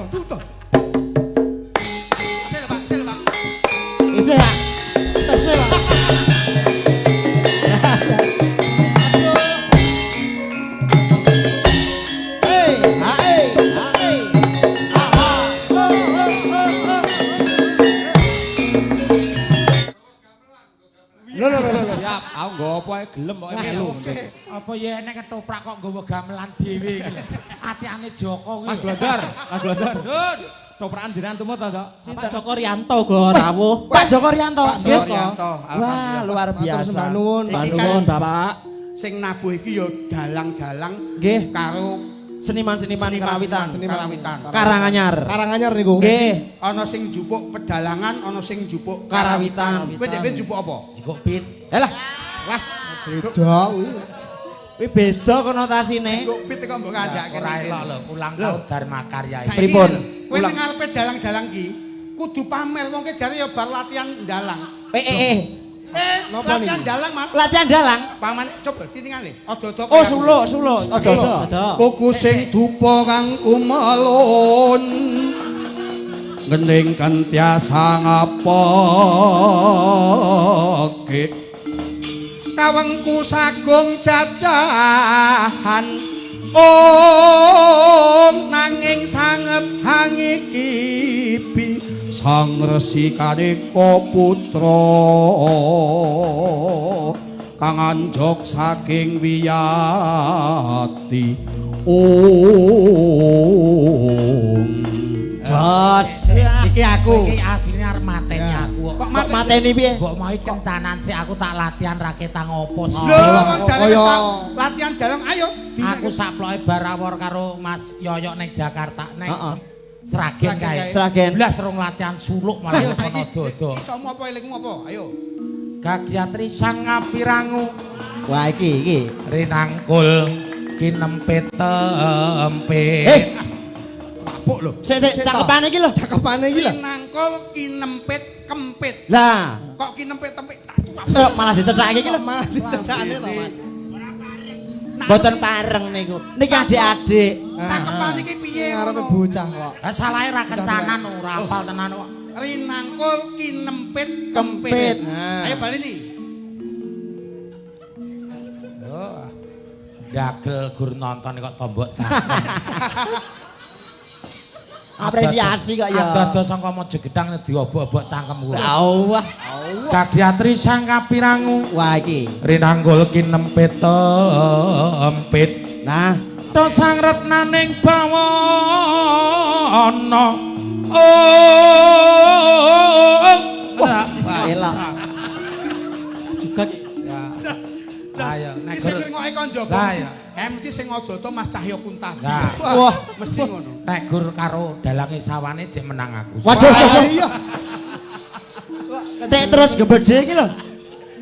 Tuto. Sik Pak, sik Pak. Isih Pak. Isih Pak. Hei, hae, hae. Ha ha. Ho ho ho ho. Lho lho lho. Siap, aku nggo apa ae gelem pokoke melu. Apa ya enek ketoprak kok nggawa gamelan dhewe iki lho. Atiane Joko kuwi. Mas Glondor, Mas Glondor. Nun, toprakan jenengan tumut to, Cok? Pak Joko Rianto go rawuh. Pak Joko Rianto. Pak Joko Rianto. Wah, luar biasa. Nuwun, nuwun Bapak. Sing nabuh iki ya dalang-dalang nggih karo seniman-seniman karawitan. Karawitan. Karanganyar. Karanganyar niku. Nggih. Ana sing njupuk pedalangan, ana sing njupuk karawitan. Kowe dhewe njupuk apa? Njupuk pit. Lah, lah beda kuwi. Kuwi beda konotasine. Njupuk pit kok mbok kandhake. Ora elok lho, ulang tahun Dharma Karya iki. Pripun? Kowe ning ngarepe dalang-dalang ki kudu pamer wong ki jare ya bar latihan dalang. Latihan dalang, Mas. Latihan dalang. Paman coba ditingale. Aja-aja. Oh, suluk, suluk. Aja-aja. Kuku sing dupa kang kumelun. Ngening kentiasa ngapake. Kawengku sagung jajahan. Om nanging sanget hangikipi Sang Resi Kaneka Putra kang anjog saking wiyati. Om. Jos. Iki aku. Iki asline arep mateni aku. Kok mateni piye? Mbok mau kencanan sik aku tak latihan raketang opo sih. Lho, wong jare wis latihan dalang ayo. Aku saploke barawor karo Mas Yoyok ning Jakarta ning Sragen kae. Sragen. Blas rong latihan suluk malah kono dodo. Isomu apa elingmu apa? Ayo. Gagyatri sang ngapirangu. Wah iki iki. Rinangkul kinempit tempit. Mabuk lho. Sik cakepane iki lho. Cakepane iki lho. Rinangkul kinempit kempit. Lah, kok kinempit tempit tak tuap. Malah dicethake iki lho. Malah dicethakne to, Mas. Mboten pareng niku. Niki adik-adik. Cakepane iki piye ngarepe bocah kok. Lah salahe ra kencanan ora hafal tenan kok. Rinangkul kinempit kempit. Ayo baleni. Oh. Dagel gur nonton kok tombok cangkem. Apresiasi kok ya. Ada-ada sangka Mojogedang diobok-obok cangkemku. Allah. Gadyatri sang kapirangu. Wah iki. Rinanggul kinempit tempit. Nah, to sang retnaning bawana. Oh. Wah, elok. Juga ya. Ayo nek sing ngrungokke kon njaba. MC sing ngodoto Mas Cahyo Kuntadi. Wah, mesti ngono. Nek gur karo dalange sawane jek menang aku. Waduh, iya. Tek terus gebedhe iki lho.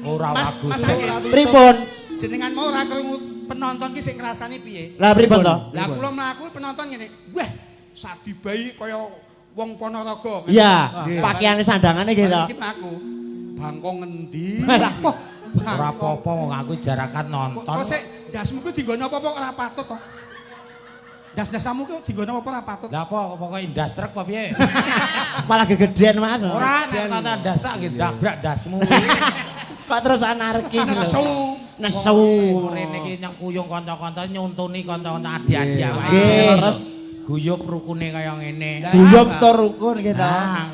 Ora bagus. Mas pripun? Jenengan mau ora krungu penonton ki sing ngrasani piye? Lah pripun to? Lah kula mlaku penonton ngene. Wah, sadibai kaya wong Ponorogo. Iya, pakaiane sandangane nggih to. Iki mlaku. Bangkong ngendi? Ora apa-apa wong aku jarakan nonton. Kok sik ndasmu kuwi dinggo napa apa ora patut to? Ndas-ndasamu kuwi dinggo napa ora patut? Lah apa pokoke ndas truk apa piye? Malah gegedean Mas. Ora nek kata ndas tak nggih ndabrak ndasmu kuwi. Kok terus anarkis lho. Nesu. Nesu. Rene iki nyengkuyung kanca-kanca nyuntuni kanca-kanca adik-adik awake. Nggih. Guyub rukune kaya ngene. Guyub to rukun nggih to.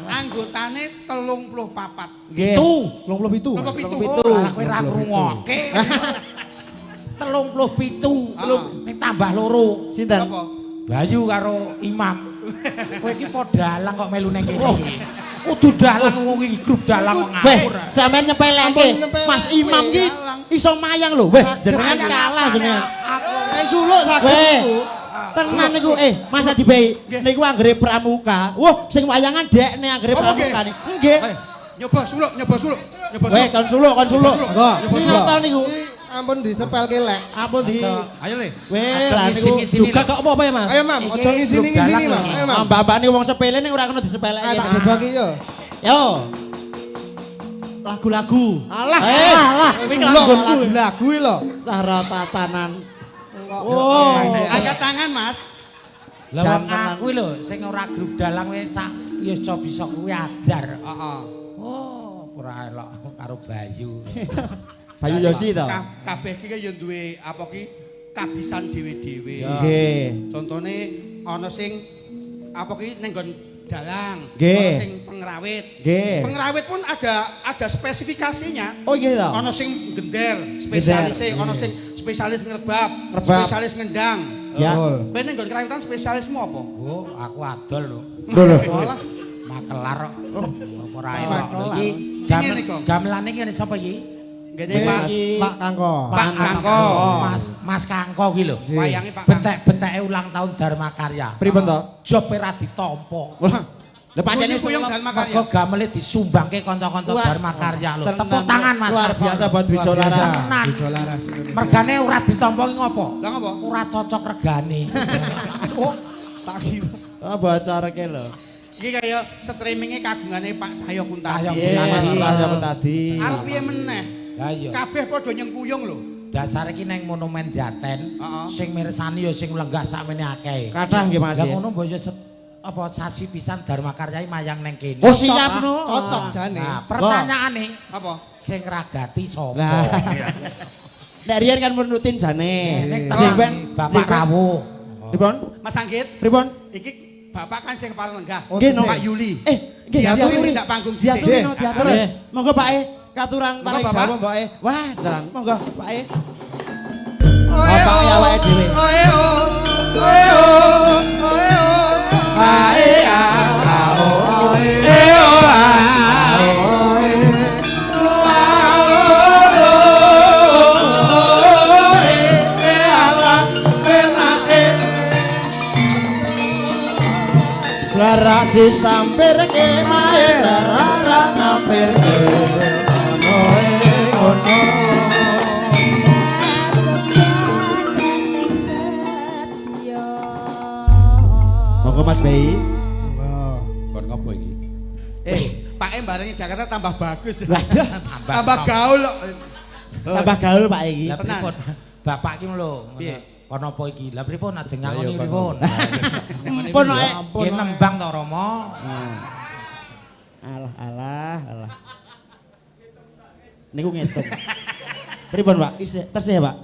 Anggotane 34. Nggih. 37. 37. Kowe ora ngrungokke. 37. Ning tambah loro. Sinten? Bayu karo Imam. Kowe iki padha dalang kok melu ning kene iki. Kudu dalang wong iki grup dalang kok ngawur. Weh, sampean nyepeleke. Mas Imam ki iso mayang lho. Weh, jenengan kalah jenengan. Suluk saged niku. Tenan niku Mas Adibei niku anggere pramuka. Wah, sing wayangan dekne anggere pramuka niku. Nggih. Nyoba suluk, nyoba suluk. Nyoba suluk. Weh, kon suluk, kon suluk. Monggo. Nyoba niku. Ampun disepelke lek. Ampun di. Ayo le. Weh, lah niku juga kok apa-apa ya, Mas? Ayo, Mam, aja ngisini-ngisini, Mam. Ayo, Mam. Mbak-mbak niku wong sepele ning ora kena disepeleke. Tak jojoki yo. Yo. Lagu-lagu. Alah, alah. Lagu-lagu iki lho. Cara tatanan. Oh, angkat tangan, Mas. Lah wong aku lho sing ora grup dalang wis sak ya bisa kuwi ajar. Heeh. Oh, ora elok karo Bayu. Bayu Yosi to. Kabeh iki ya duwe apa ki kabisan dhewe-dhewe. Nggih. Contone ana sing apa ki ning nggon dalang, ana sing pengrawit. Pengrawit pun ada spesifikasinya. Oh nggih to. Ana sing gender, spesialise, ana sing spesialis ngrebab, spesialis ngendang. Ya. Kowe ning nggon krawitan spesialismu apa? Oh, aku adol lho. Lho lho. Makelar kok. Ora elok. Iki gamelane iki sapa iki? Ngene Pak Kangko. Pak Kangko. Mas Kangko ki lho. Wayange Pak Kangko. Betek-beteke ulang tahun Dharma Karya. Pripun to? Job ora ditampa. Lha pancene kuyung Dharma Karya. Mergo gamele disumbangke kanca-kanca Dharma Karya lho. Tepuk tangan Mas. Luar biasa buat Dwijo Laras. Dwijo Laras. Mergane ora ditampa ki ngopo? Lah ngopo? Ora cocok regane. Oh, tak kira. Ah bocorke lho. Iki kaya streaminge kagungane Pak Cahyo Kuntadi. Mas Cahyo Kuntadi. Arep piye meneh? Lah iya. Kabeh padha nyengkuyung lho. Dasare iki nang Monumen Jaten, sing mirsani ya sing lenggah sakmene akeh. Kathah nggih Mas. Lah ngono mbok ya apa sasi pisan Dharma Karya mayang nang kene. Oh siap no. Cocok jane. Nah, pertanyaane apa? Sing ragati sapa? Nek riyen kan mun rutin jane. Nek Bapak rawuh. Pripun? Mas Anggit. Pripun? Iki Bapak kan sing paling lenggah. Nggih, Pak Yuli. Nggih, diaturi ndak panggung dhisik. Diaturi, terus. Monggo Pak E. Katuran paring dawuh Mbok E. Wah, jalan. Monggo Pak E. Bapak e awake dhewe. Oe o. Oe o. Oe o. Ae a a o e o a o e. Lara disampirke mae lara ngampirke ngono ngono. Monggo Mas Bei. Kon ngopo iki? Pak E barengi Jakarta tambah bagus. Lah tambah gaul. Tambah gaul Pak iki. Lah pripun? Bapak iki lho. Kon apa iki? Lah pripun ajeng ngangoni pripun? Ampun kok. Nggih nembang to Rama. Alah alah alah. Niku ngitung. Pripun Pak? Isih tesih Pak.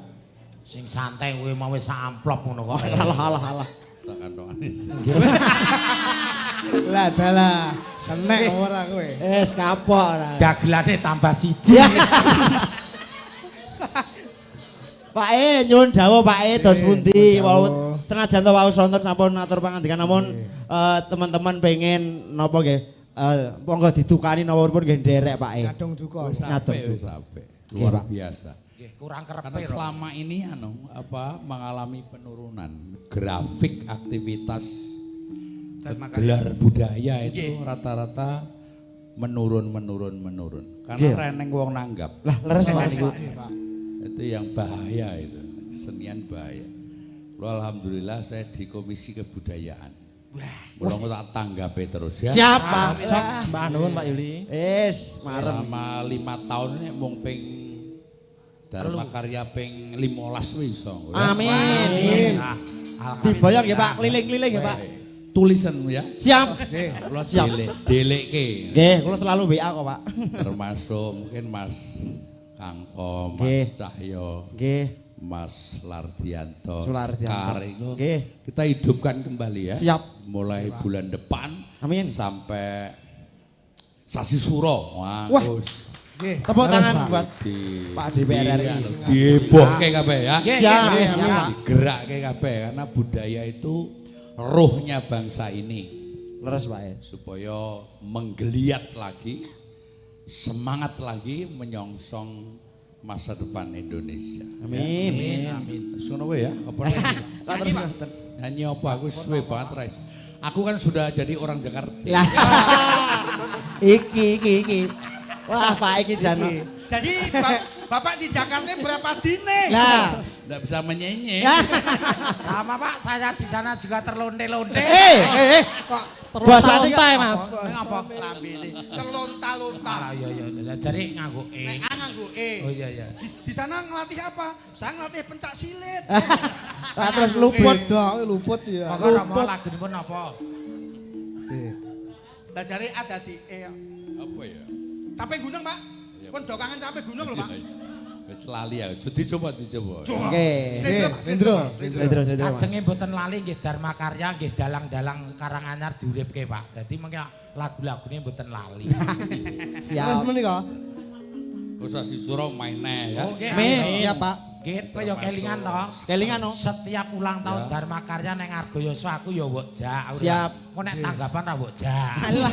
Sing santai kowe mau wis amplop ngono kok. Alah alah alah. Tak kantongane. Lah dalah, kenek ora kowe. Wis kapok ora. Dagelane tambah siji. Pak E nyuwun dawuh Pak E dos pundi wau senajan to wau sonten sampun atur pangandikan namun teman-teman pengen napa nggih monggo didukani napa pun nggih nderek Pak E. Kadung duka. Wis apik. Luar biasa. Nggih kurang kerepe. Karena selama ini anu apa mengalami penurunan grafik aktivitas gelar budaya itu rata-rata menurun. Karena reneng wong nanggap. Lah leres Pak niku. Itu yang bahaya itu, kesenian bahaya. Lalu alhamdulillah saya di Komisi Kebudayaan. Wah, mulai tak tanggapi terus ya. Siapa? Mbak nuwun Pak Yuli. Wis, marem. Selama 5 tahun ini mung ping Dharma Karya ping 15 wis iso. Amin. Diboyong ya Pak, keliling-keliling ya Pak. Tulisan ya. Siap. Kula delekke. Nggih, kula selalu WA kok Pak. Termasuk mungkin Mas Kangko, Mas Cahyo, Mas Lardianto, Sekar itu kita hidupkan kembali ya. Siap. Mulai bulan depan, amin, sampai Sasi Suro. Wah. Tepuk tangan buat Pak DPR RI. Dihebohke kabeh ya. Siap. Digerakke kabeh karena budaya itu rohnya bangsa ini. Leres Pak. Supaya menggeliat lagi, semangat lagi menyongsong masa depan Indonesia. Amin. Amin. Amin. Sono wae ya, apa nyanyi, nyanyi apa aku suwe banget rais. Aku kan sudah jadi orang Jakarta. Iki. Wah, Pak iki jane. Jadi Bapak di Jakarta berapa dine? Lah, enggak bisa menyanyi. Sama Pak, saya di sana juga terlonte-lonte. Kok terlonta-lonta ya, Mas? Ngapa? Lambene terlonta-lonta. Ah iya iya, jare nganggo e. Nek a nganggo Angguke. Oh iya iya. Di sana ngelatih apa? Saya ngelatih pencak silit. Lah terus luput. Beda luput ya. Monggo Rama lagunipun napa? Nggih. Lah jare ada di apa ya? Capek gunung, Pak. Pun do kangen capek gunung lho, Pak. Wis lali ya. Dicoba dicoba. Oke. Slendro. Slendro. Kajenge mboten lali nggih Dharma Karya nggih dalang-dalang Karanganyar diuripke, Pak. Dadi mengki lagu-lagune mboten lali. Siap. Terus menika. Usah sisuro maine ya. Oke. Siap, Pak. Nggih, kaya kelingan to. Kelingan no. Setiap ulang tahun Dharma Karya neng Argoyoso aku ya mbok jak. Siap. Engko nek tanggapan ra mbok jak. Alah.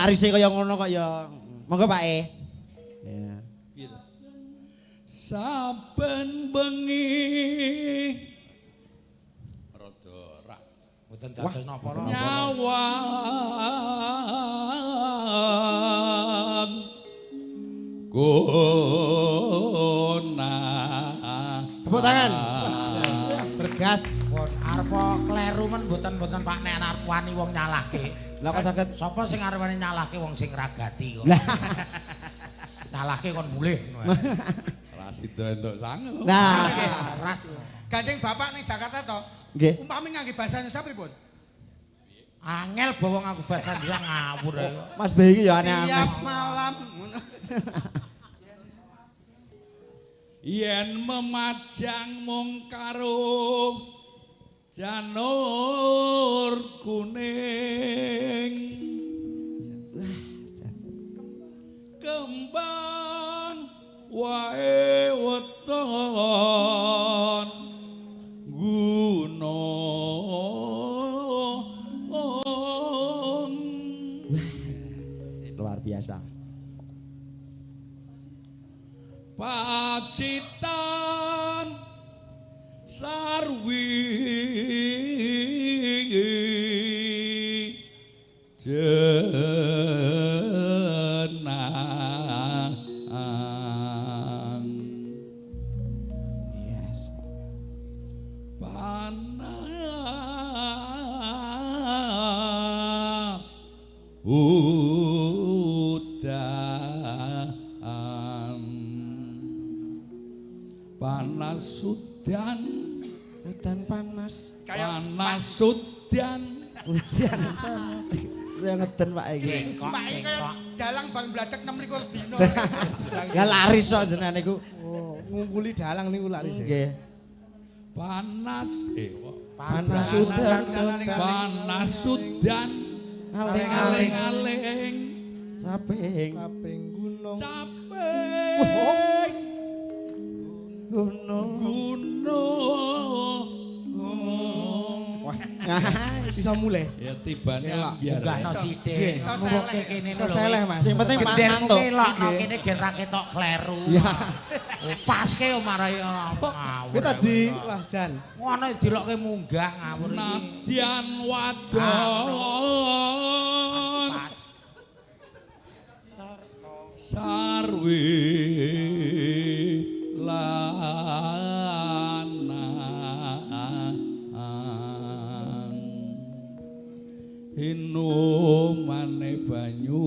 Larise kaya ngono kok ya. Monggo Pak E. Ya. Saben bengi rada rak mboten dados napa napa nyawang gona. Tepuk tangan. Bergas. Pun arepa kleru men mboten-mboten Pak nek arep wani wong nyalahke. Lah kok saged sapa sing arep wani nyalahke wong sing ragati kok. Nyalahke kon mulih. Rasido entuk sangu. Nah, ras. Gandeng bapak ning Jakarta to. Nggih. Umpami ngangge bahasa Indonesia pripun? Angel bawa nganggo bahasa Indonesia ngawur ae. Mas B iki ya aneh-aneh. Tiap malam ngono. Yen memajang mung karo janur kuning. Kembang wae weton gunung. Luar biasa. Pacitan sarwi jenang. Yes. Panas udan, panas udan, udan panas, panas udan, udan panas. Saya ngeden Pak iki. Pak iki kaya dalang bang bladek 26 dino. Ya laris kok jenengan niku. Oh, ngungkuli dalang niku laris. Nggih. Panas panas udan, panas udan, aling-aling caping, caping gunung, caping gunung, gunung. Wah, iso mulih. Ya tibane biar munggahno sithik. Iso seleh kene lho. Seleh, Mas. Sing penting mantuk. Kelokno kene gen ra ketok kleru. Paske yo marai ngawur. Kuwi tadi lah jan. Ngono dilokke munggah ngawur iki. Nadyan wadon. Sarwi lanang inumane banyu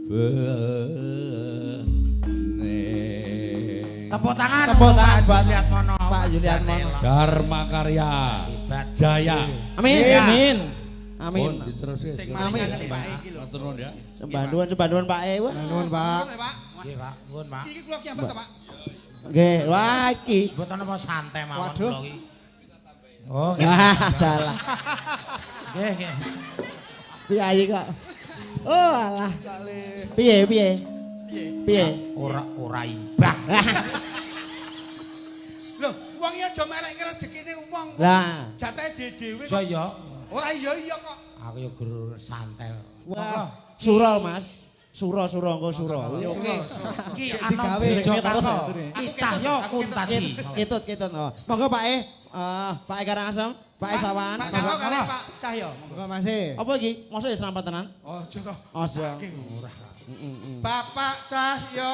bening. Tepuk tangan, tepuk tangan buat Juliatmono, Pak Juliatmono. Dharma Karya Jaya. Amin. Amin. Amin. Amin. Matur nuwun ya. Sembah nuwun Pak E. Nuwun Pak. Nggih Pak, nuwun Pak. Iki kula ki ambek to Pak. Nggih, wah iki. Mboten napa santai mawon kula iki. Oh, nggih. Salah. Nggih, nggih. Piye kok? Oh alah. Piye piye? Piye? Ora ora imbang. Lho, wong iki aja merekke rezekine wong. Lah, jatahe dhewe kok. Iya. Ora iya iya kok. Aku ya guru santai. Wah, suro Mas. Suro suro engko suro. Oke. Iki ana bejo karo. Cahyo Kuntadi. Ketut ketut. Monggo Pak E. Pak E Karangasem, Pak E Sawan. Pak Cahyo kali Pak Cahyo. Monggo Mas E. Apa iki? Mosok ya serampat tenan? Aja to. Aja. Ora. Bapak Cahyo.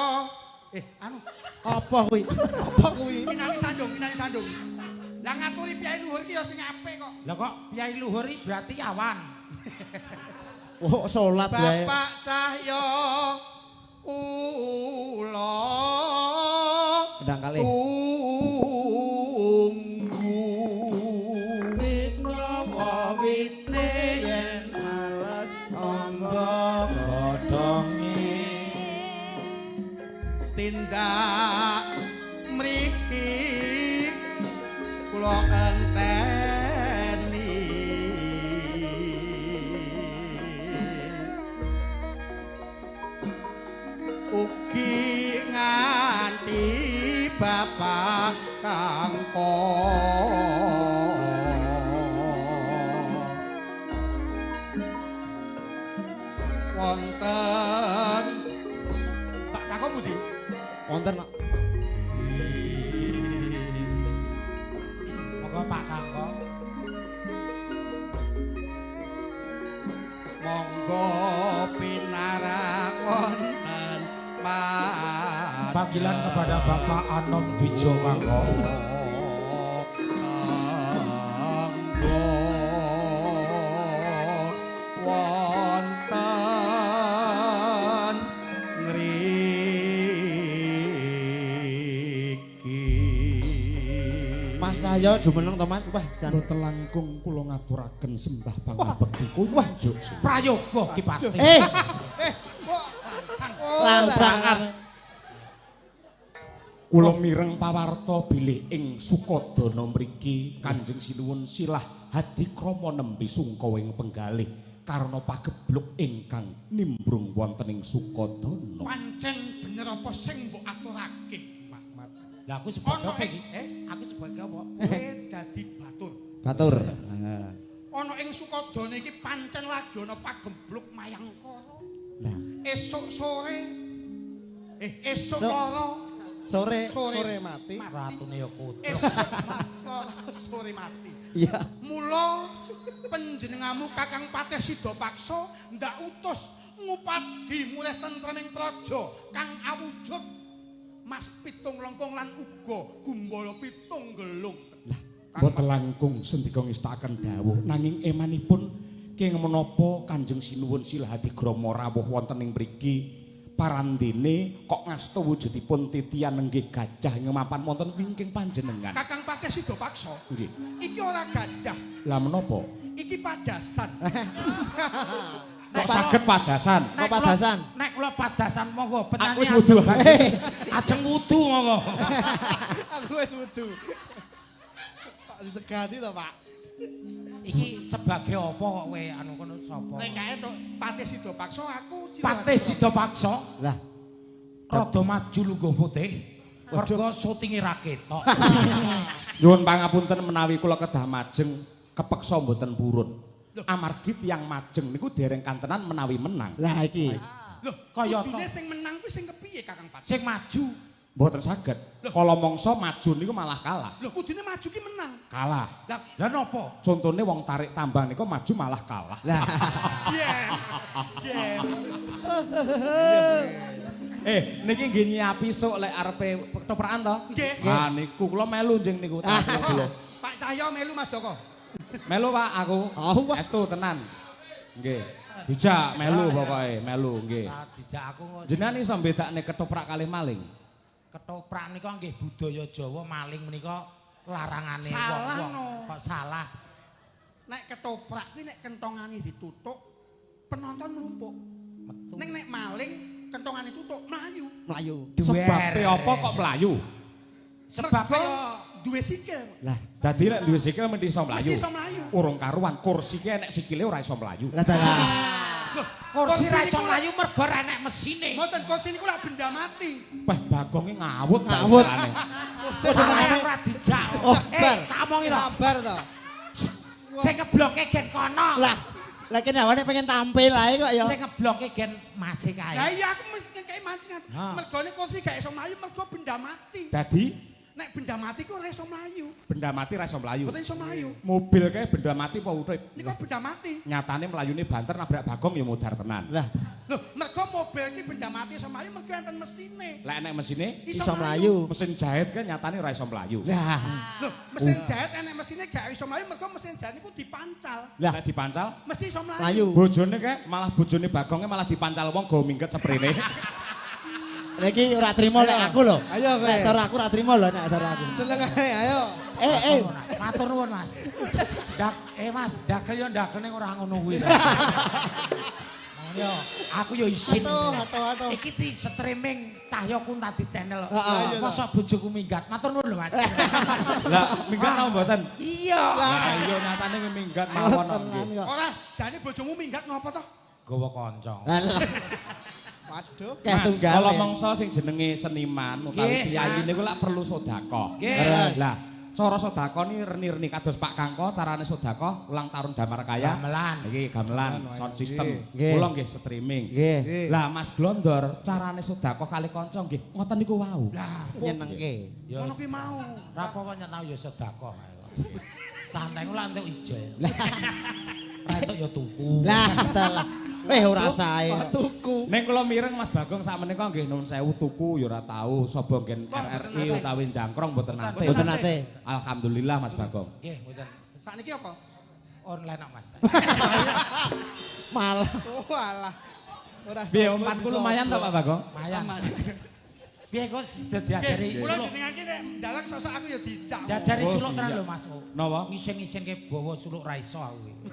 Anu. Apa kuwi? Apa kuwi? Pinani sandung, pinani sandung. Lah ngaturi piyai luhur ki ya sing apik kok. Lah kok piyai luhur iki berarti awan. Oh, salat wae. Bapak Cahyo kula Kendang kalih. Tunggu wit wite yen males amba godhonge tindak mriki kula enteni ugi nganti bapak kangko wonten Pak Kangko pundi? Wonten Pak. Monggo Pak Kangko. Monggo pinarak wonten Pak. Panggilan kepada Bapak Anom Dwijo Kangko. Wonten ngriki. Mas Cahyo jumeneng to Mas? Wah, jan Mboten langkung kula ngaturaken sembah pangabekti kula. Prayoga Ki Patih. Lancangan. Kula mireng pawarta bilih ing Sukodana mriki Kanjeng Sinuwun Silah Hadikrama nembe sungkawa ing penggalih karena pagebluk ingkang nimbrung wonten ing Sukodana. Pancen bener apa sing mbok aturake, Mas? Lah aku sebagai apa iki? Aku sebagai apa? Kowe dadi batur. Batur. Ana ing Sukodana iki pancen lagi ana pagembluk Mayangkara. Lah, esuk sore esuk loro sore sore mati. Ratune ya kudu. Esuk sore mati. Iya. Mula panjenenganmu Kakang Patih Sidapaksa ndak utus ngupadi mulih tentreming praja kang awujud Mas Pitung Lengkung lan uga Gumbala Pitung Gelung. Lah, mboten langkung sendika ngestakaken dawuh nanging emanipun keng menapa Kanjeng Sinuwun Silah Hadigrama rawuh wonten ing mriki parandene kok ngasta wujudipun titian nenggih gajah ing mapan wonten wingking panjenengan. Kakang Patih Sidapaksa. Nggih. Iki ora gajah. Lah menapa? Iki padasan. Kok saged padasan? Kok padasan? Nek kula padasan monggo penyanyi. Aku wis wudu. Ajeng wudu monggo. Aku wis wudu. Pak disegati to, Pak. Iki sebagai apa kok kowe anu kono sapa? Nek kae to Patih Sidapaksa aku Patih Sidapaksa. Lah rada maju lungguh putih. Mergo syutinge ra ketok. Nyuwun pangapunten menawi kula kedah majeng kepeksa mboten purun. Amargi tiyang majeng niku dereng kantenan menawi menang. Lah iki. Lho, kaya kudune sing menang kuwi sing kepiye Kakang Patih? Sing maju. Mboten saged. Kala mangsa maju niku malah kalah. Lho kudune maju ki menang. Kalah. Lah napa? Contone wong tarik tambang niku maju malah kalah. Lah. Yen. Niki nggih nyiapi sok lek arepe ketoprakan to? Nggih. Ah niku kula melu njing niku. Pak Cahyo melu Mas Joko. Melu Pak aku. Estu tenan. Nggih. Dijak melu pokoke, melu nggih. Dijak aku. Jenengan iso mbedakne ketoprak kalih maling? Ketoprak nika nggih budaya Jawa, maling menika larangane wong-wong. Kok salah? Nek ketoprak kuwi nek kentongane ditutuk, penonton mlumpuk. Ning nek maling kentongane tutuk mlayu. Mlayu. Sebabe apa kok mlayu? Sebabe duwe sikil. Lah, dadi nek duwe sikil mesti iso mlayu. Mesti iso mlayu. Urung karuan kursi ki enek sikile ora iso mlayu. Lah dalah. Loh, kursi ra iso mlayu mergo ora enek mesine. Mboten, kursi niku lak benda mati. Wah, bagonge ngawut ngawut. Senengane ora dijak. Tak omongi to. Sabar to. Sing ngebloke gen kono. Lah, lah kene awane pengen tampil ae kok ya. Sing ngebloke gen masih kae. Lah iya aku mesti ngekeki mancingan. Mergone kursi gak iso mlayu mergo benda mati. Dadi nek benda mati kok ora iso mlayu. Benda mati ora iso mlayu. Mboten iso mlayu. Mobil kae benda mati apa urip? Niku benda mati. Nyatane mlayune banter nabrak bagong ya modar tenan. Lah, lho, mergo mobil iki benda mati iso mlayu mergo enten mesine. Lah enek mesine iso mlayu. Mesin jahit kae nyatane ora iso mlayu. Lah, lho, mesin jahit enek mesine gak iso mlayu mergo mesin jahit niku dipancal. Lah, nek dipancal mesti iso mlayu. Bojone kae malah bojone bagonge malah dipancal wong go minggat seprene. Iki ora trimo nek aku lho. Ayo kowe. Nek cara aku ora trimo lho nek cara aku. Seneng ae, ayo. Matur nuwun, Mas. Mas, dagel yo dagel ning ora ngono kuwi. Yo, aku yo isin. Ato. Iki di streaming Cahya Kuntadi channel. Mosok bojoku minggat. Matur nuwun lho, Mas. Lah, minggat napa mboten? Iya. Lah iya nyatane minggat mawon nggih. Ora, jane bojomu minggat ngopo to? Gawa kanca. Waduh. Mas, kalau mongso sing jenenge seniman utawi priyayi niku lak perlu sedekah. Lah, cara sedekah ni reni-reni kados Pak Kangko carane sedekah ulang tahun Damar Kaya. Gamelan. Iki gamelan sound system. Kula nggih streaming. Lah Mas Glondor carane sedekah kali kanca nggih ngoten niku wau. Lah, nyenengke. Ngono kuwi mau. Ra apa-apa nyenau ya sedekah. Santai ku lak entuk ijol. Ra entuk ya tuku. Lah, telah. Ora sae. Tuku. Ning kula mireng Mas Bagong sak menika nggih nuwun sewu tuku ya ora tau sapa nggen RRI utawi jangkrong mboten nate. Mboten nate. Alhamdulillah Mas Bagong. Nggih, mboten. Sakniki apa? Online kok, Mas. Malah. Walah. Ora. Piye ompanku lumayan to Pak Bagong? Lumayan. Piye kok diajari? Kula jenengan iki nek dalang sosok aku ya dijak. Diajari suluk tenan lho Mas. Napa? Ngisin-ngisinke bawa suluk ra iso aku iki.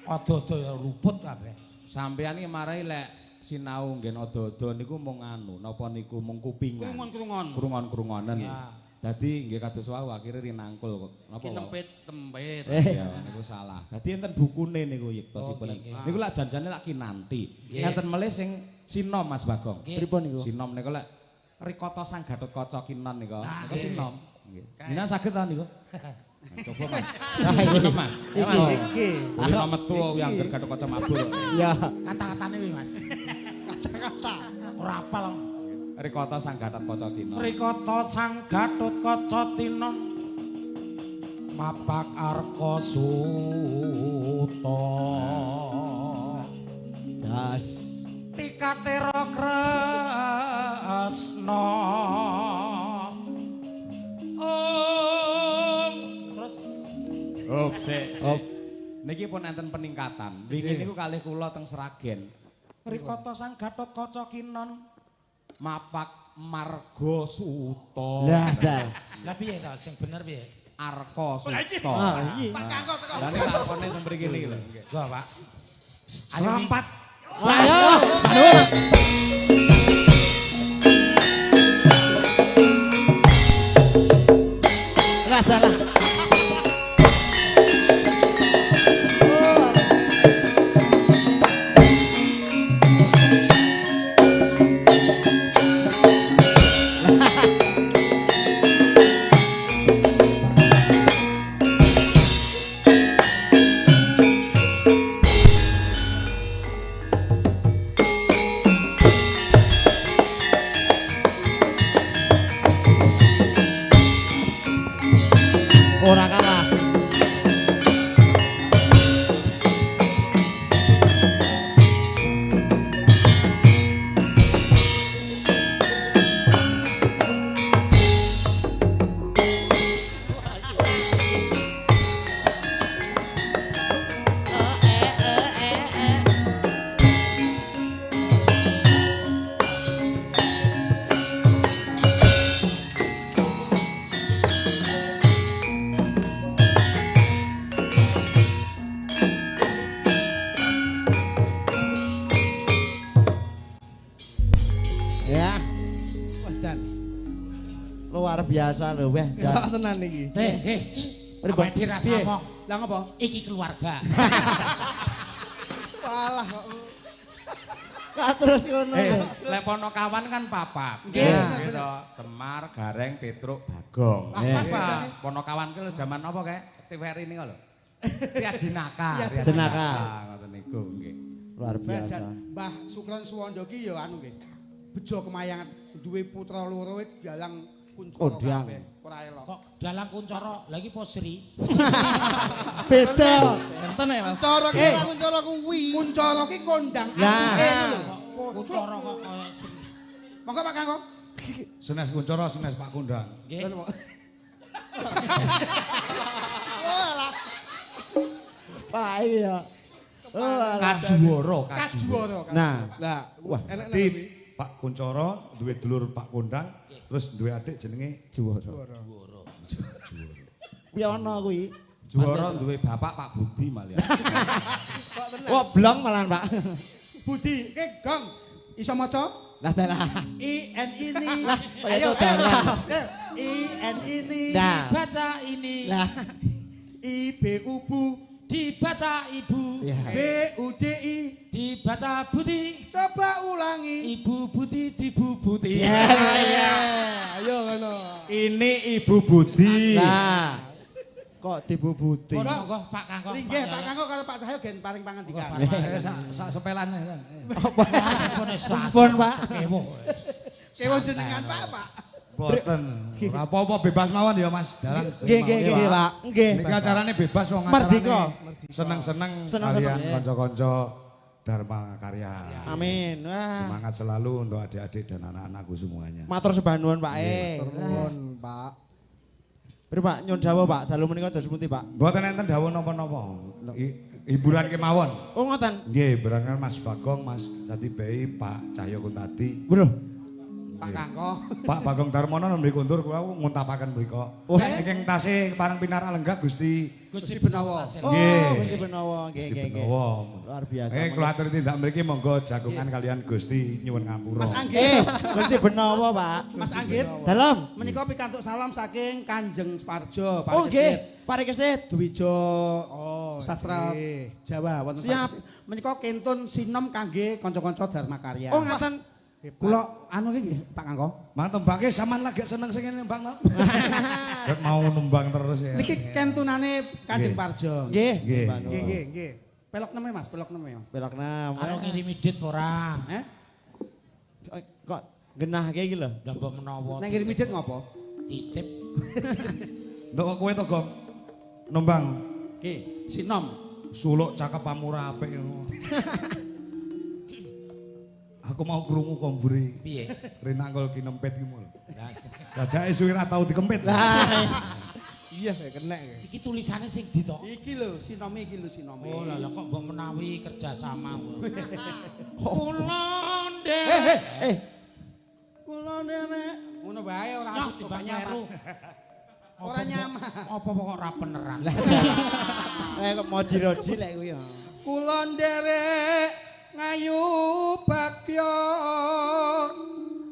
Ado-ado ya luput kabeh. Sampeyan iki marai lek sinau nggen ado-ado niku mung anu napa niku mung kupingan. Krungon-krungon. Krungon-krungonen. Dadi nggih kados wau akhire rinangkul kok. Napa? Kinempit-tempit. Iya niku salah. Dadi enten bukune niku yektosipun. Niku lak janjane lak kinanti. Enten melih sing sinom Mas Bagong. Pripun niku? Sinom niku lek rikata Sang Gatotkaca kinon niku. Niku sinom. Nggih. Jenengan saged ta niku? Coba Mas. Mas. Iki. Kuwi metu yang Gatotkaca mabur. Iya. Kata-katane kuwi Mas. Kata-kata. Ora apal. Rikata Sang Gatotkaca Tinon. Rikata Sang Gatotkaca Tinon. Mapak arka suta. Jas. Tikatera kresna. Om. Terus. Op sik. Op. Niki pun enten peningkatan. Wingi niku kalih kula teng Sragen. Rikata Sang Gatotkaca Kinon mapak marga suta. Lah, lah. Lah piye to sing bener piye? Arka suta. Ah, iki. Pak Kangko teko. Lah nek arkane teng mriki niki lho. Gua, Pak. Serampat. Ayo. Lah, lah. Ora kalah. Ya. Wah, Jan. Luar biasa lho, weh, Jan. Tenan iki. Pripun? Dirasa omong. Lah ngopo? Iki keluarga. Walah kok. Kok terus ngono. Lek Ponokawan kan papat. Nggih. Gitu. Semar, Gareng, Petruk, Bagong. Nggih. Ponokawan ki lho jaman apa kae? TVRI niku lho. Riajinaka. Jenaka. Ngoten niku nggih. Luar biasa. Mbah Sukron Suwondo ki ya anu nggih. Bejo kemayangan duwe putra loro dalang Kuncara kabeh. Ora elok. Kok dalang Kuncara? Lah iki po Sri. Beda. Enten ya, Mas. Kuncara ki ora Kuncara kuwi. Kuncara ki kondang Lah. lho. Kuncara kok kaya Sri. Monggo Pak Kangko. Senes Kuncara, senes Pak Kondang. Nggih. Walah. Pak iki ya. Kajuwara, Kajuwara. Nah, Lah, wah, enak Di Pak Kuncoro, duwe dulur Pak Kondang, terus duwe adik jenenge Juwara. Juwara. Kuwi ana kuwi. Juwara duwe bapak Pak Budi malah. Kok tenan. Wah, blong malahan, Pak. Budi, ke gong. Iso maca? Lah dalah. I N ini. Ayo dalah. I N ini. Dibaca ini. Lah. I B U Bu. Dibaca ibu. B U D I. Dibaca Budi. Coba ulangi. Ibu Budi dibubuti. Ya ya. Ayo ngono. Ini Ibu Budi. Lah. Kok dibubuti? Monggo Pak Kangko. Linggih Pak Kangko karo Pak Cahyo gen paring pangandikan. Sak sepelane. Apa? Pun Pak. Kewuh. Kewuh jenengan Pak, Pak. Boten. Ora apa-apa bebas mawon ya Mas. Dalang. Nggih nggih nggih Pak. Nggih. Niki acarane bebas wong acarane. Merdeka. Seneng-seneng kalian kanca-kanca Dharma Karya. Amin. Wah. Semangat selalu untuk adik-adik dan anak-anakku semuanya. Matur sembah nuwun Pak. Matur nuwun Pak. Pripun Pak nyuwun dawuh Pak, dalu menika dos pundi Pak? Mboten enten dawuh napa-napa. Hiburan kemawon. Oh ngoten. Nggih, hiburan Mas Bagong, Mas Dadi Bei, Pak Cahyo Kuntadi. Bro. Pak Kangko. Pak Bagong Darmono nembe kondur kula nguntapaken mriku. Ingkang tasih parang pinarak lenggah Gusti Gusti Benowo. Oh, Gusti Benowo. Nggih, nggih, nggih. Luar biasa. Kula aturi tindak mriki monggo jagongan kalian Gusti nyuwun ngapura. Mas Anggit. Gusti Benowo, Pak. Mas Anggit. Dalem. Menika pikantuk salam saking Kanjeng Parjo, Pak. Oh, nggih. Parikesit. Dwijo Sastra Jawa wonten. Siap. Menika kentun sinom kangge kanca-kanca Dharma Karya. Oh, ngaten. Kula anu iki nggih Pak Kangko. Mang tembangke sampean lagi seneng sing ngene nembang to. Kok mau nembang terus ya. Niki kentunane Kanjeng Parjo. Nggih. Nggih. Nggih, nggih. Pelok neme Mas, pelok neme Mas. Pelok nem. Karo ngirimi dit ora? Heh? Kok genahke iki lho. Lah mbok menawa. Nek ngirimi dit ngopo? Titip. Nduk kowe to, Gong. Nembang. Nggih, sinom. Suluk cakep pamura apik ngono. Aku mau krungu komburi. Piye? Rinangkol kinempit ki mul. Sajake suwi ra tau dikempit. Lah. Iya, saya kena. Iki tulisane sing ndi to? Iki lho, sinome iki lho sinome. Oh, lah kok mbok menawi kerja sama. Kula nderek. Kula nderek. Ngono wae ora timbang kleru. Ora nyaman. Apa kok ora beneran. Eh kok moji-roji lek kuwi ya. Kula nderek ngayu bagya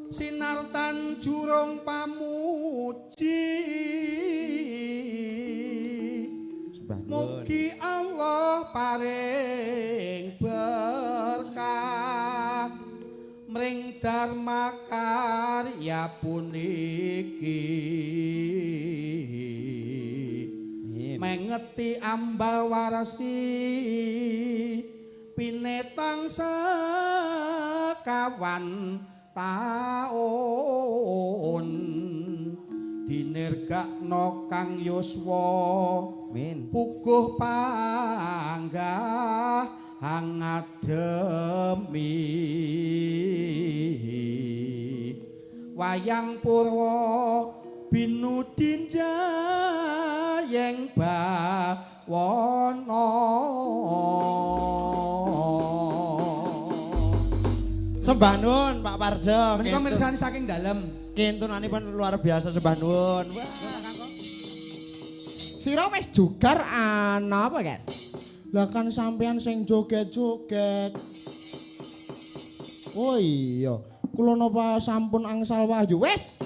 sinartan jurung pamuji mugi Allah paring berkah mring Dharma Karya puniki mengeti ambal warsi pinetang sekawan taun dinirgakno kang yuswa amin puguh panggah angademi wayang purwa binudinjayeng bawana. Sembah nuwun Pak Parjo. Menika mirsani saking dalem. Kintunanipun luar biasa sembah nuwun. Wah. Sira wis jugar ana apa, Ken? Lah kan sampean sing joget-joget. Oh iya, kula napa sampun angsal wahyu wis.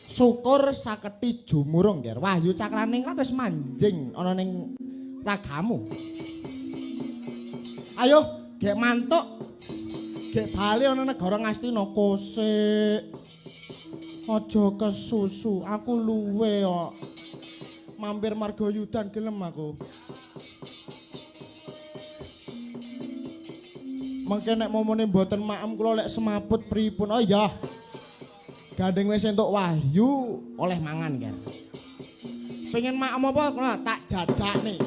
Syukur saketi jumurung, Ger. Wahyu Cakraningrat wis manjing ana ning ragamu. Ayo, gek mantuk. Gek bali ana negara Ngastina kosek. Aja kesusu, aku luwe kok. Mampir Margoyudan gelem aku. Mengke nek momone mboten maem kula lek semaput pripun? Oh iya. Gandeng wis entuk wahyu oleh mangan, Ger. Pengen maem apa kula tak jajakne.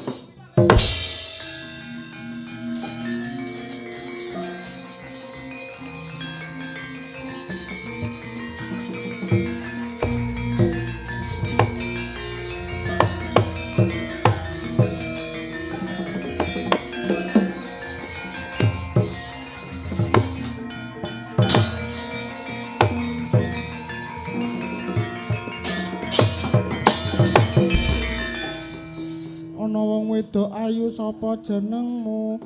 Sapa jenengmu?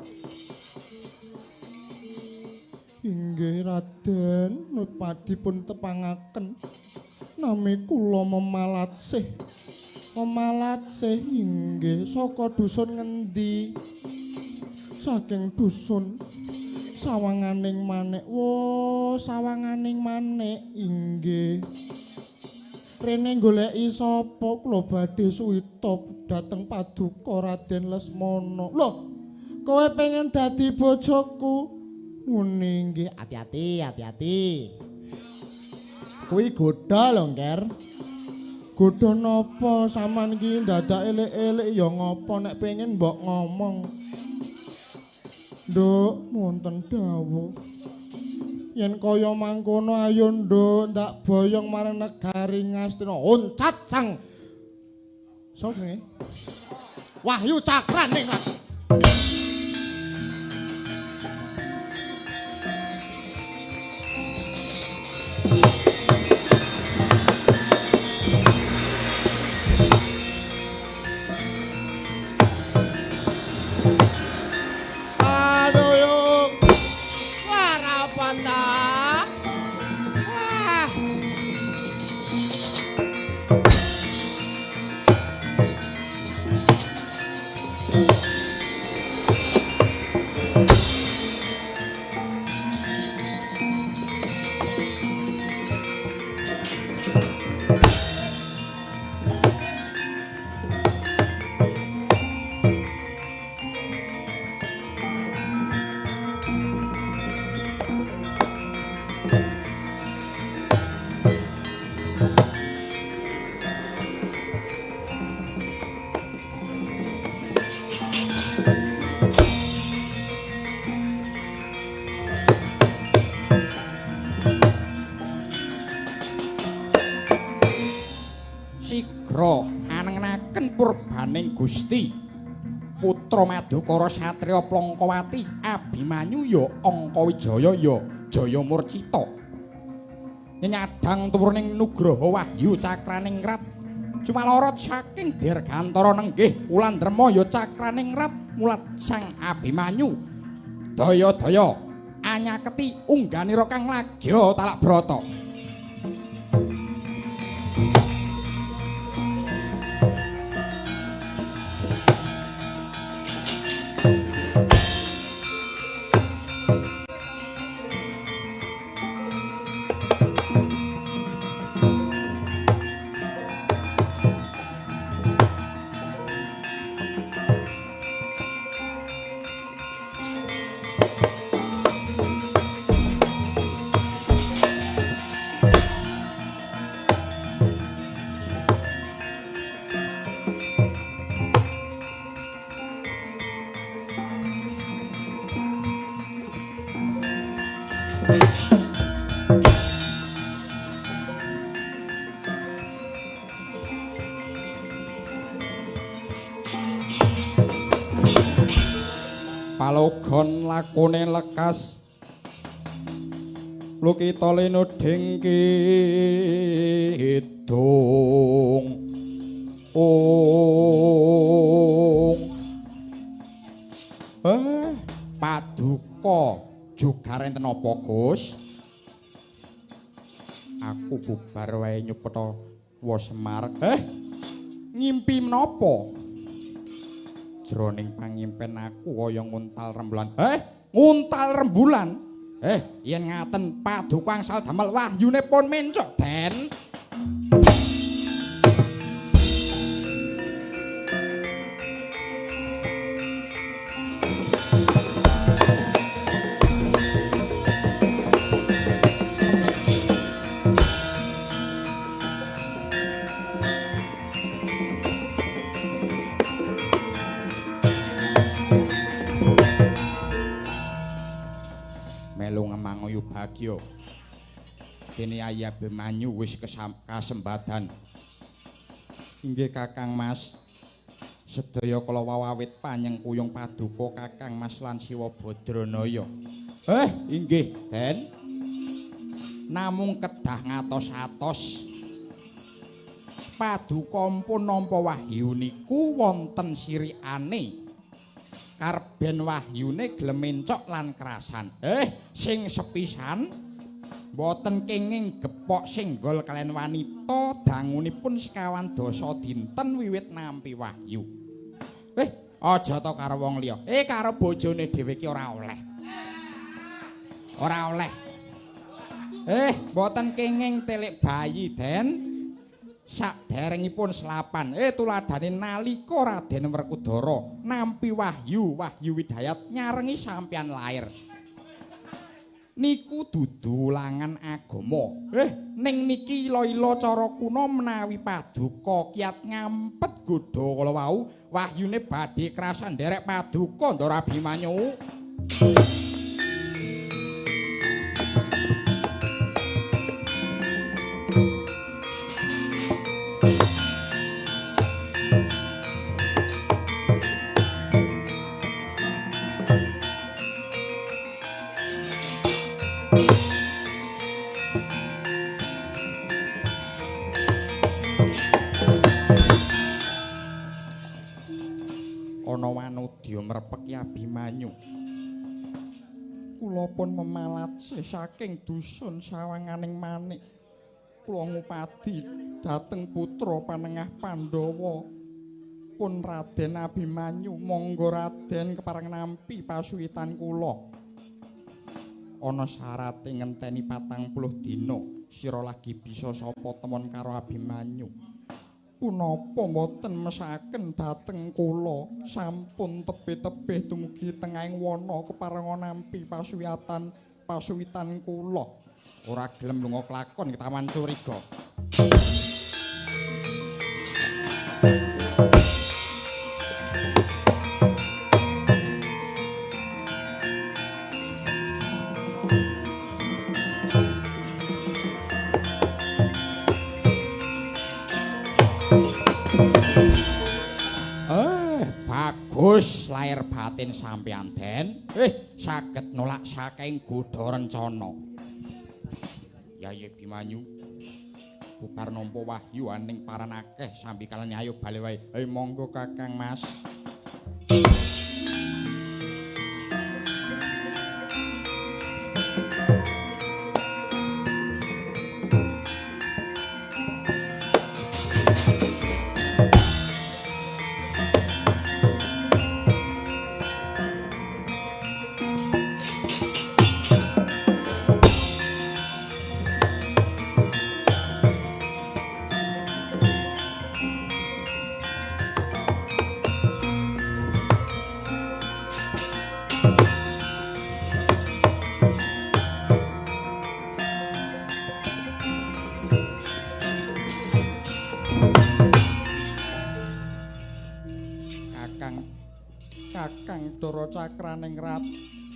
Inggih Raden, nutpadipun tepangaken. Nami kula Memalatsih. Memalatsih inggih saka dusun ngendi? Saking dusun Sawanganing Manik. Wo, Sawanganing Manik inggih. Rene goleki sapa? Kula badhe suwita dhateng paduka Raden Lesmana. Lho, kowe pengen dadi bojoku? Muni nggih, ati-ati, ati-ati. Kuwi godha lho, Ngger. Godha napa sampean iki dadak elek-elek ya ngapa nek pengen mbok ngomong. Nduk, wonten dawuh. Yen kaya mangkono ayo nduk, ndak boyong marang negari Ngastina. Oncat sang. Sapa jenenge? Wahyu Cakraning. Purbaning Gusti Putra Madukara Satriya Plangkawati Abimanyu ya Angkawijaya ya Jaya Murcita nyenyadang turuning Nugraha Wahyu Cakraningrat cumalorot saking Dirgantara nenggih Wulandrema ya Cakraningrat mulat Sang Abimanyu daya-daya anyaketi ungganira kang lagya talak brata. Palogon lakone lekas lukita linuding kidung ung. Paduka jugar enten apa, Gus? Aku bubar wae nyupeta wa Semar. Ngimpi menapa? Jroning pangimpen aku kaya nguntal rembulan. Nguntal rembulan. Yen ngaten paduka angsal damel wahyune pun mencok, Den. Bagyo. Dene Ayi Abimanyu wis kasembadan. Inggih Kakang Mas. Sedaya kala wawit panyengkuyung paduka Kakang Mas lan Siwa Badranaya. Inggih, Den. Namung kedah ngatos-atos. Paduka pun nampa wahyu niku wonten sirikane. Karep ben wahyune gelem encok lan kerasan. Sing sepisan mboten kenging gepok singgol kalian wanita dangunipun sekawan dasa dinten wiwit nampi wahyu. Aja to karo wong liya. Karo bojone dhewe ki ora oleh. Ora oleh. Mboten kenging telik bayi Den. Saderengipun selapan. Tuladhane nalika Raden Werkudara nampi wahyu, Wahyu Widayat nyarengi sampeyan lair. Niku dudu ulangan agama. Ning niki ila-ila cara kuna menawi paduka kiat ngampet godha kala wau, wahyune badhe krasan nderek paduka Ndara Abimanyu. Mrepeki Abimanyu. Kula pun memalat saking dusun sawanganing manik. Kula ngupadi dhateng putra panengah Pandhawa. Pun Raden Abimanyu, monggo Raden kepareng nampi pasuwitan kula. Ana syarate ngenteni 40 dina, sira lagi bisa sapa temon karo Abimanyu. Punapa mboten mesaken dhateng kula, sampun tebih-tebih dumugi tengahing wana keparenga nampi pasuwitan kula. Ora gelem lunga kelakon ketawan curiga. Bagus lahir batin sampeyan Den. Saged nolak saking godha rencana. Yayi Abimanyu bubar nampa wahyu aning paran akeh sambi kalen ayo bali wae. Monggo Kakang Mas. Kakang Dara Cakraningrat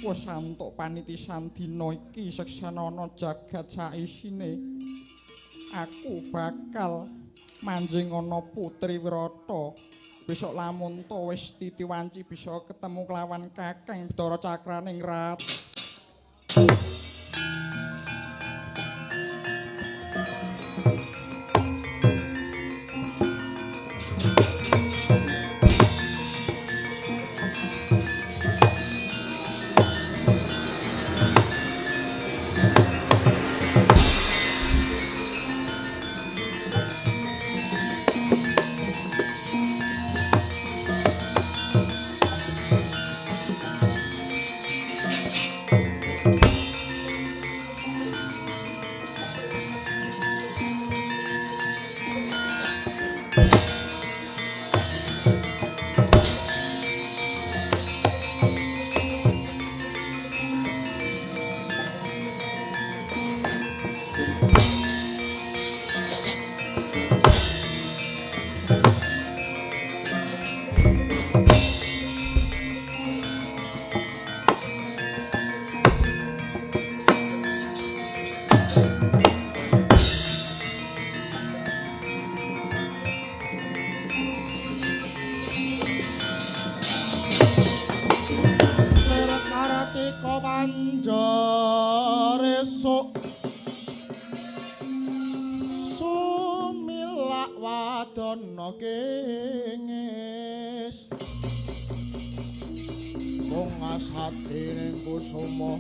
wis antuk panitisan dina iki seksanana jagat saisine. Aku bakal manjing ana Putri Wirata. Besok lamun to wis titi wanci bisa ketemu kelawan Kakang Dara Cakraningrat. Esuk sumilak wadana kengis Langkung asatining kusuma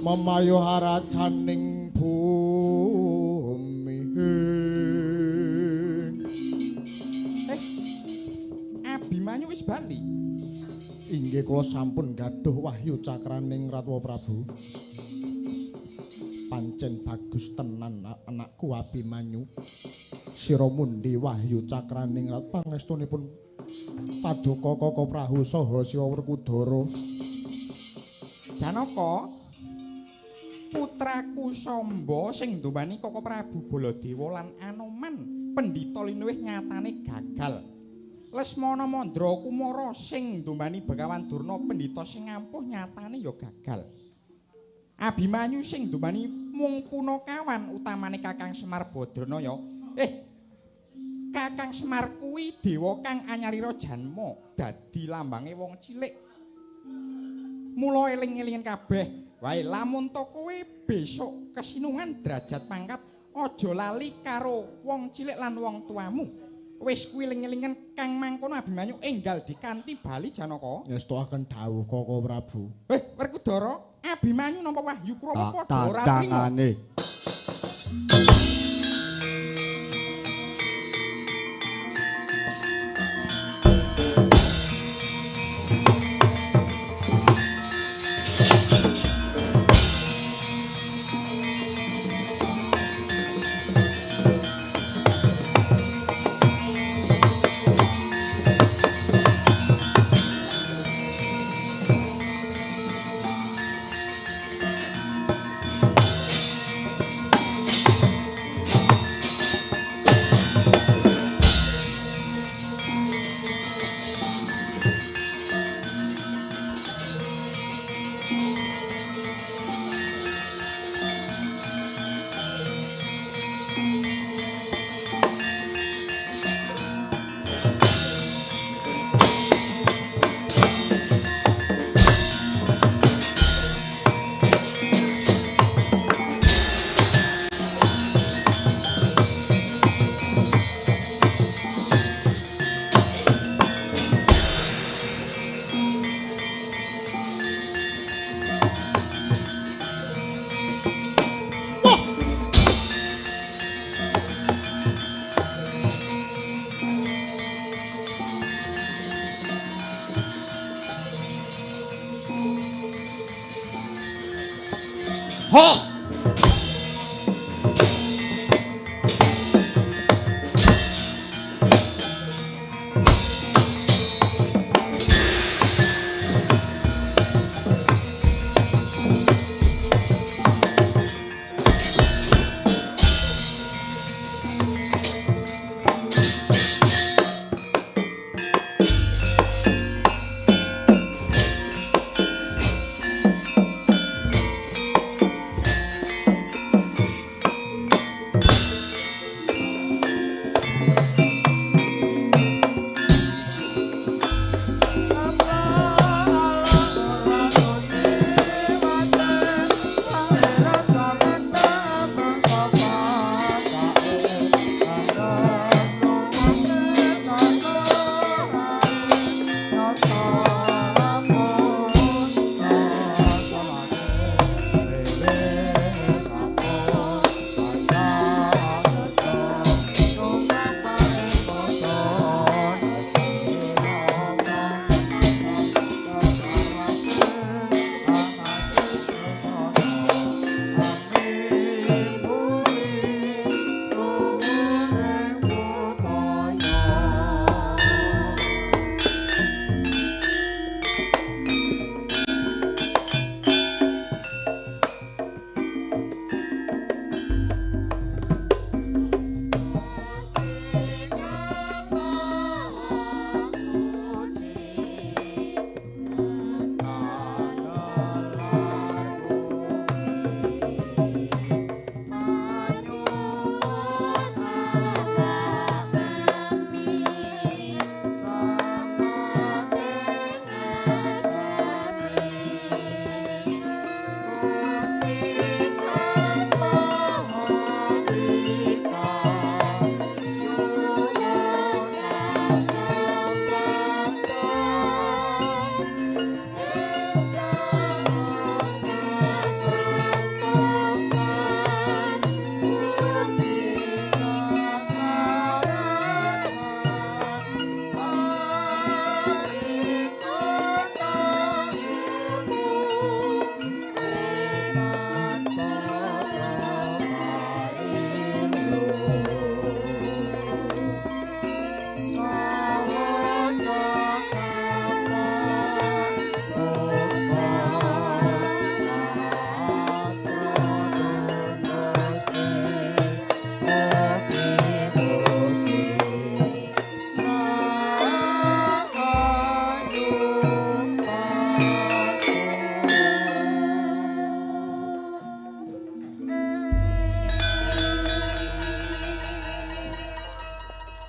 memayu harajaning bumi. Abimanyu wis bali. Inggih kula sampun gaduh wahyu cakraning Ratwa Prabu. Pancen bagus tenan anakku Abimanyu. Sira mundi wahyu cakraning rat pangestunipun Paduka Kaka Prahu saha Siwa Werkudara. Janaka, putraku Samba sing nduweni Kaka Prabu Baladewa lan Anoman pendhita linuwih nyatane gagal. Lesmana Mandra Kumara sing nduweni Begawan Durna pendhita sing ampuh nyatane ya gagal. Abimanyu sing nduweni mung punakawan utamane Kakang Semar Badranaya. Kakang Semar kuwi dewa kang anyarira janma dadi lambange wong cilik. Mula eling-elingen kabeh, wae lamun to kowe besok kesinungan derajat pangkat aja lali karo wong cilik lan wong tuamu. Wis kuwi eling-elingen kang mangkono Abimanyu enggal dikanti bali Janaka. Ngestokaken dawuh Kaka Prabu. Werkudara, Abimanyu nampa wahyu Kurawa padha ora trima. Ho!